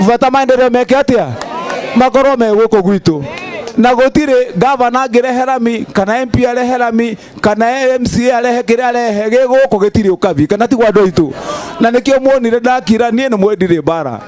Bata maendeleo meke atia makorwo me gũkũ gwitũ, na gũtirĩ gavana angĩrehe rami kana MP arehe rami kana MCA arehe kĩrĩa arehe gĩ gũkũ gĩtirĩ ũkabi, kana tiguo andũ aitũ? Na nĩkĩo muonire ndakira. Niĩ nĩ mwendire mbara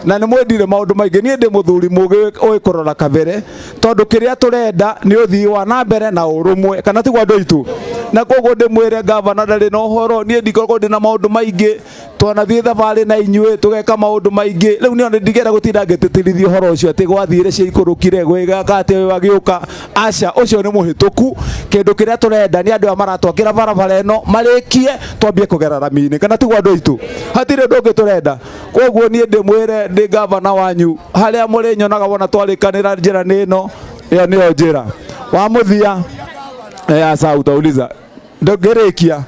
na nĩ mwendire maũndũ maingĩ. Niĩ ndĩ mũthuri mũgĩ ũĩ kũrora kabere, tondũ kĩrĩa tũrenda nĩ ũthii wa na mbere na ũrũmwe, kana tiguo andũ aitũ? Na koguo ndĩmwĩre gavana ndarĩ na ũhoro. Niĩ ndikoragwo ndĩ na maũndũ maingĩ, twanathiĩ thabarĩ na inyuĩ tũgeka maũndũ maingĩ. Rĩu nĩo ndigera gũtinda ngĩtĩtĩrithia ũhoro ũcio atĩ gwathire ciaikũrũkire gwĩgaka atĩ ũyũ agĩũka. Aca, ũcio nĩ mũhĩtũku. Kĩndũ kĩrĩa tũrenda nĩ andũ aya maratwakĩra barabara ĩno marĩkie, twambie kũgera rami-inĩ, kana tiguo andũ aitũ? Hatirĩ ũndũ ũngĩ tũrenda. Koguo niĩ ndĩmwĩre ndĩ gavana wanyu, harĩa mũrĩnyonaga wona twarĩkanĩra njĩra nĩ ĩno, ĩyo nĩyo njĩra wa mũthia. Aca, utauliza ndũngĩrĩkia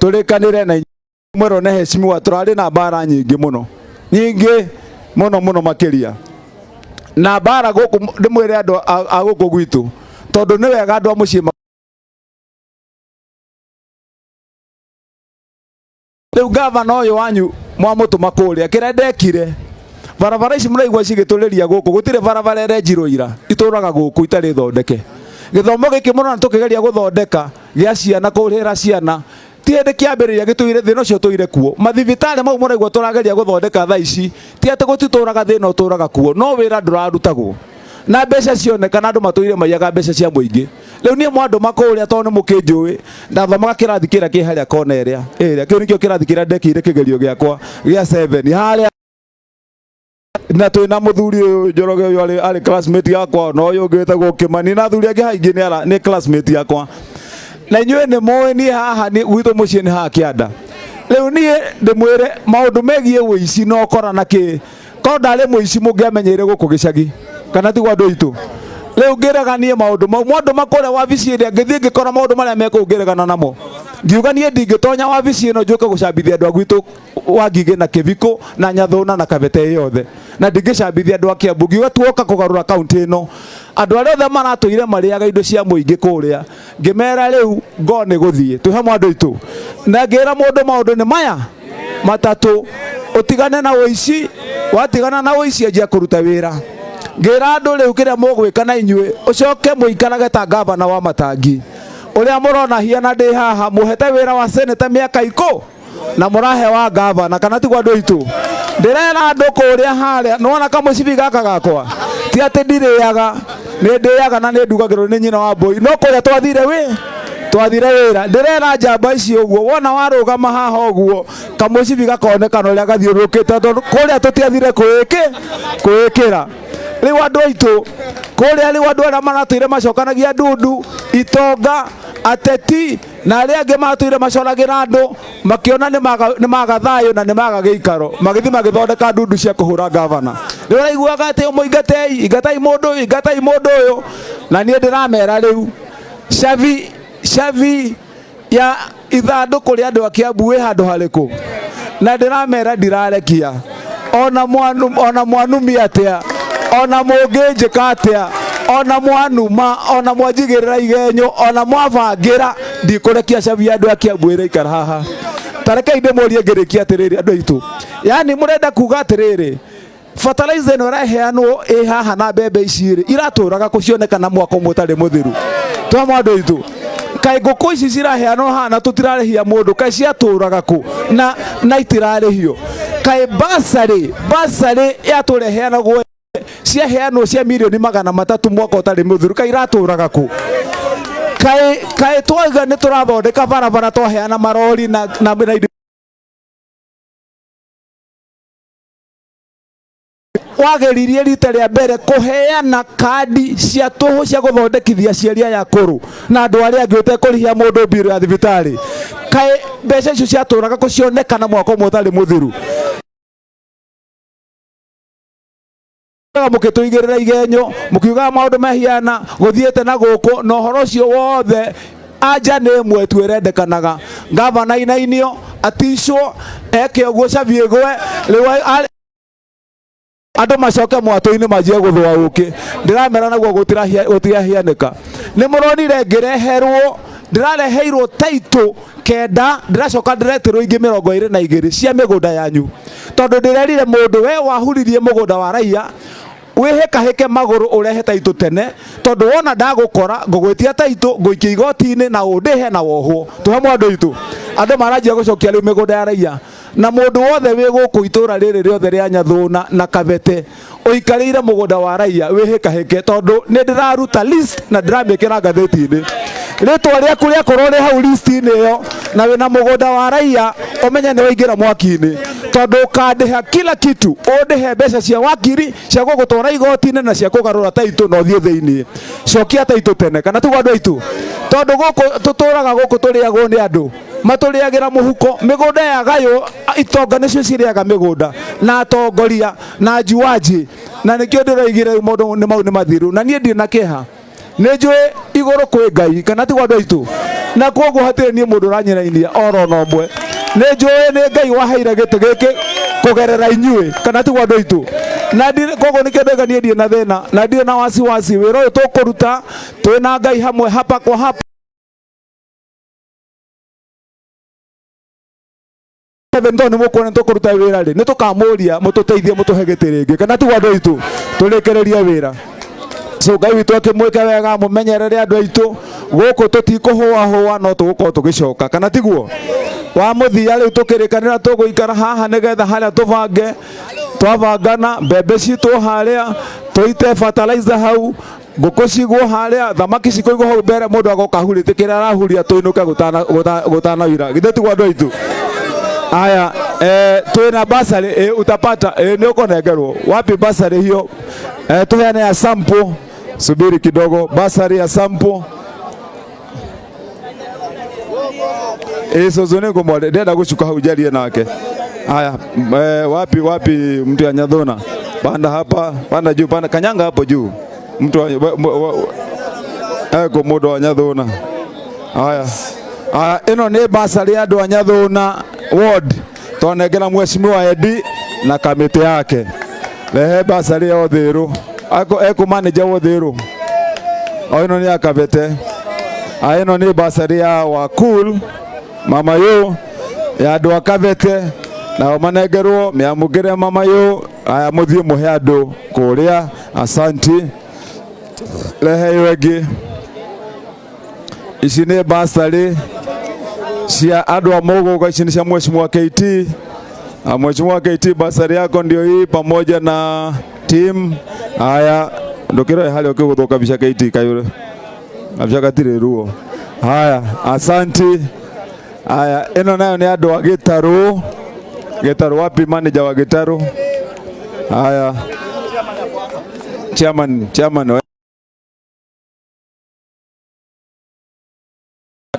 tũrĩkanĩre na mwero na heshimiwa. Tũrarĩ na mbara nyingĩ mũno, nyingĩ mũno mũno makĩria na mbara gũkũ. Ndĩmwĩre andũ a gũkũ gwitũ, tondũ nĩ wega andũ a mũciĩ. Rĩu gavana ũyũ wanyu mwamũtũma kũrĩa, kĩrĩa ndekire, barabara ici mũraigua cigĩtũrĩria gũkũ, gũtirĩ barabara ĩrenjirwo ira, itũraga gũkũ itarĩ thondeke. Gĩthomo gĩkĩ mũrona tũkĩgeria gũthondeka gĩa ciana, kũrĩhĩra ciana, ti hĩndĩ kĩambĩrĩria gĩtũire thĩna ũcio ũtũire kuo. Mathibitarĩ mau mũraigua tũrageria gũthondeka thaa ici, ti atĩ gũtitũraga thĩna ũtũraga kuo, no wĩra ndũrarutagwo na mbeca cionekana. Andũ matũire maiyaga mbeca cia mũingĩ. Rĩu niĩ mwandũma kũrĩa, tondũ nĩ mũkĩnjũĩ, ndathomaga kĩrathi kĩrĩa kĩ harĩa kona ĩrĩa ĩrĩa. Kĩu nĩkĩo kĩrathi kĩrĩa ndekĩire kĩgerio gĩakwa gĩa 7 harĩa, na twĩna mũthuri ũyũ Njoroge, ũyũ arĩ classmate yakwa, na ũyũ ũngĩ wĩtagwo Kĩmani, na athuri angĩ haingĩ nĩ classmate yakwa. Na inyuĩ nĩ mũĩ niĩ haha nĩ gwitũ mũciĩ nĩ haha kĩanda. Rĩu niĩ ndĩmwĩre maũndũ megiĩ ũici na ũkora na kĩ, korwo ndarĩ mũici mũngĩamenyeire gũkũ gĩcagi, kana tiguo andũ aitũ? Rĩu ngĩrega niĩ maũndũ mau mwandũma kũrĩa wabici ĩrĩa, ngĩthiĩ ngĩkora maũndũ marĩa me kũu, ngĩregana namo, ngiuga niĩ ndingĩtonya wabici ĩno njũke gũcambithia andũ a gwitũ wa Ngigĩ na Kĩbikũ na Nyathũna na Kabete yothe, na ndingĩcambithia andũ a Kiambu. Ngiuga tuoka kũgarũra kaunti ĩno, andũ arĩa othe maratũire marĩaga indo cia mũingĩ kũrĩa, ngĩmera rĩu ngo nĩ gũthiĩ twĩ hamwe andũ aitũ. Na ngĩra mũndũ maũndũ nĩ maya matatũ: ũtigane na ũici, watigana na ũici anjia kũruta wĩra. Ngĩra andũ rĩu kĩrĩa mũgwĩka na inyuĩ, ũcoke mũikarage ta gavana wa Matangi ũrĩa mũrona hiana ndĩ haha, mũhete wĩra wa seneta mĩaka ikũ na mũrahe wa gavana, kana tiguo andũ aitũ? Ndĩrera andũ kũrĩa harĩa nĩwona kamũcibi gaka gakwa, ti atĩ ndirĩaga, nĩ ndĩaga na nĩ ndugagĩrwo nĩ nyina wa mbũi, no kũrĩa twathire wĩ twathire wĩra. Ndĩrera njamba ici ũguo wona warũgama haha ũguo, kamũcibi gakonekana ũrĩa gathiũrũrũkĩte, tondũ kũrĩa tũtiathire kwĩĩkĩ kwĩĩkĩra. Rĩu andũ aitũ kũrĩa, rĩu andũ arĩa maratũire macokanagia ndundu, itonga, ateti na arĩa angĩ matũire macoragĩra andũ, makĩona nĩ maga thayũ na nĩ maga gĩikaro, magĩthiĩ magĩthondeka ndundu cia kũhũra gavana. Nĩ ũraiguaga atĩ mũingatei, ingatai mũndũ ũyũ, ingatai mũndũ ũyũ. Na niĩ ndĩramera rĩu cabi cabi ya ithandũkũ rĩa andũ a Kiambu wĩ handũ harĩkũ? Na ndĩramera ndirarekia ona mwanu, ona mwanumi atĩa, ona mũngĩnjĩka atĩa, ona mwanuma, ona mwanjigĩrĩra igenyo, ona mwabangĩra, ndikũrekia cabi ya andũ a Kiambu ĩraikara haha. Tarekei ndĩmũrie ngĩrĩkia atĩrĩrĩ, andũ aitũ, yani mũrenda kuga atĩrĩrĩ, fertilizer ĩno ĩraheanwo ĩ haha na mbembe ici rĩ, iratũraga kũcionekana mwaka ũmwe ũtarĩ mũthiru? Twamwa andũ aitũ, kaĩ ngũkũ ici ciraheanwo haha na tũtirarĩhia mũndũ, kaĩ ciatũraga kũ na itirarĩhio? Kaĩ basarĩ yatũreheanagwo ciaheanwo cia mirioni 300 mwaka ũtarĩ mũthiru, kaĩ iratũraga kũ? Kaĩ twauga nĩ tũrathondeka barabara, twaheana marori na indo wageririe rita rĩa mbere kũheana kandi cia tũhũ cia gũthondekithia aciari aya akũrũ na andũ arĩa angĩ ũtekũrĩhia mũndũ mbirũ ya thibitarĩ, kaĩ mbeca icio ciatũraga kũcionekana mwaka ũmwe ũtarĩ mũthiru? Mũkĩtũigĩrĩra igenyo, mũkiugaga maũndũ mahiana gũthiĩte na gũkũ, na ũhoro ũcio wothe anja nĩ ĩmwe tu ĩrendekanaga: gavana inainio, aticwo, eke ũguo, cabi ĩgwe, rĩu andũ macoke mwatũ-inĩ manjie gũthũa ũkĩ. Ndĩramera naguo gũtirahianĩka. Nĩ mũronire ngĩreherwo Ndĩrareheirwo taitũ 9, ndĩracoka ndĩretirwo ingĩ 22 cia mĩgũnda yanyu, tondũ ndĩrerire mũndũ we wahuririe mũgũnda wa raia wĩhĩkahĩke magũrũ ũrehe taitũ tene, tondũ wona ndagũkora ngũgwĩtia taitũ, ngũikia igoti-inĩ na ũndĩhe na wohwo. Tũhe mwandũ witũ andũ maranjia gũcokia rĩu mĩgũnda ya raia, na mũndũ wothe wĩ gũkũ itũra rĩrĩ rĩothe rĩa Nyathũna na Kabete ũikarĩire mũgũnda wa raia wĩhĩkahĩke, tondũ nĩ ndĩraruta list na ndĩramĩkĩra ngathĩti-inĩ. Rĩtwa rĩaku rĩakorwo rĩ hau list-inĩ ĩyo na wĩna mũgũnda wa raia, ũmenye nĩ waingĩra mwaki-inĩ, tondũ ũkandĩha kila kitu, ũndĩhe mbeca cia wakiri cia gũgũtwara igoti-inĩ na cia kũgarũra taitũ na ũthiĩ thĩiniĩ. Cokia taitũ tene, kana tiguo andũ aitũ? Tondũ gũkũ tũtũraga gũkũ tũrĩagwo nĩ andũ matũrĩagĩra mũhuko. Mĩgũnda ya gayũ, itonga nĩcio cirĩaga mĩgũnda na atongoria na njuanji, na nĩkĩo ndĩroigire maũndũ nĩ mau nĩ mathiru, na niĩ ndirĩ na kĩeha, nĩ njũĩ igũrũ kwĩ Ngai, kana tiguo andũ aitũ? Na koguo hatirĩ niĩ mũndũ ũranyinainia oro na ũmwe. Nĩ njũĩ nĩ Ngai waheire gĩtĩ gĩkĩ kũgerera inyuĩ, kana tiguo andũ aitũ? Na koguo nĩkĩo ndauga niĩ ndirĩ na thĩna na ndirĩ na wasiwasi. Wĩra ũyũ tũkũruta twĩna Ngai hamwe hapa kwa hapa. Tondũ nĩ mũkuona tũkũruta wĩra rĩ, nĩ tũkamũria mũtũteithie mũtũhe gĩtĩ rĩngĩ, kana tiguo andũ aitũ? Tũrĩkĩrĩrie wĩra. So Ngai witũ akĩmwĩke wega, mũmenyerere andũ aitũ gũkũ, tũtikũhũahũa no tũgũkorwo tũgĩcoka, kana tiguo? Wa mũthia rĩu tũkĩrĩkanĩra tũgũikara haha nĩgetha harĩa tũbange twabangana, mbembe citwo harĩa, tũite fertilizer hau, ngũkũ cigwo harĩa, thamaki cikũigwo hau mbere, mũndũ agoka ahurĩte kĩrĩa arahuria, tũinũke gũtanawira. Githĩ tiguo andũ aitũ? Aya, twĩna basari, utapata, nĩ ũkũnengerwo. Wapi basari hiyo? Tuheane ya sample. Subiri kidogo, basari ya sample. Cũcũ nĩ ngũmware, ndĩrenda gũcuka hau njarie nake. Haya, wapi wapi mtu ya Nyathuna? Panda hapa, panda juu, panda kanyanga hapo juu. Mtu wa, wa, wa, eko mũndũ wa Nyathuna. Haya. Haya, ĩno nĩ basari ya andũ a Nyathuna ward. Twanengera mheshimiwa Edi na kamĩtĩ yake. Rehe basari ya Uthiru. Ako eku manager wa Uthiru. O ĩno nĩ ya Kabete. Aya, ĩno nĩ basari ya Wakul mama yo ya andũ a Kabete, nao manengerwo mĩamũkĩre mama yo. Aya, mũthiĩ mũhe andũ kũrĩa. Asanti. Rehe ĩyo ĩngĩ. Ici nĩ basari cia andũ a Mũgũga, ici nĩ cia mheshimiwa KT. Na mheshimiwa KT, basari yako ndio hii pamoja na team. Haya, ndũkĩroe harĩa ũkĩgũthũka mbica KT kayũre. Mbica gatirĩ ruo. Haya, asanti. Haya, ĩno nayo nĩ andũ a Gĩtarũ. Gĩtarũ, wapi manager wa Gĩtarũ? Haya. Chairman, chairman.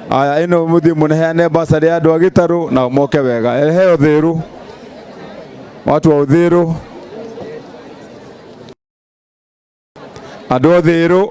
Aya, ĩno mũthiĩ mũneane basari ya andũ a Gĩtarũ na moke wega. Ehe, Uthiru. Watu wa Uthiru. Andũ a Uthiru.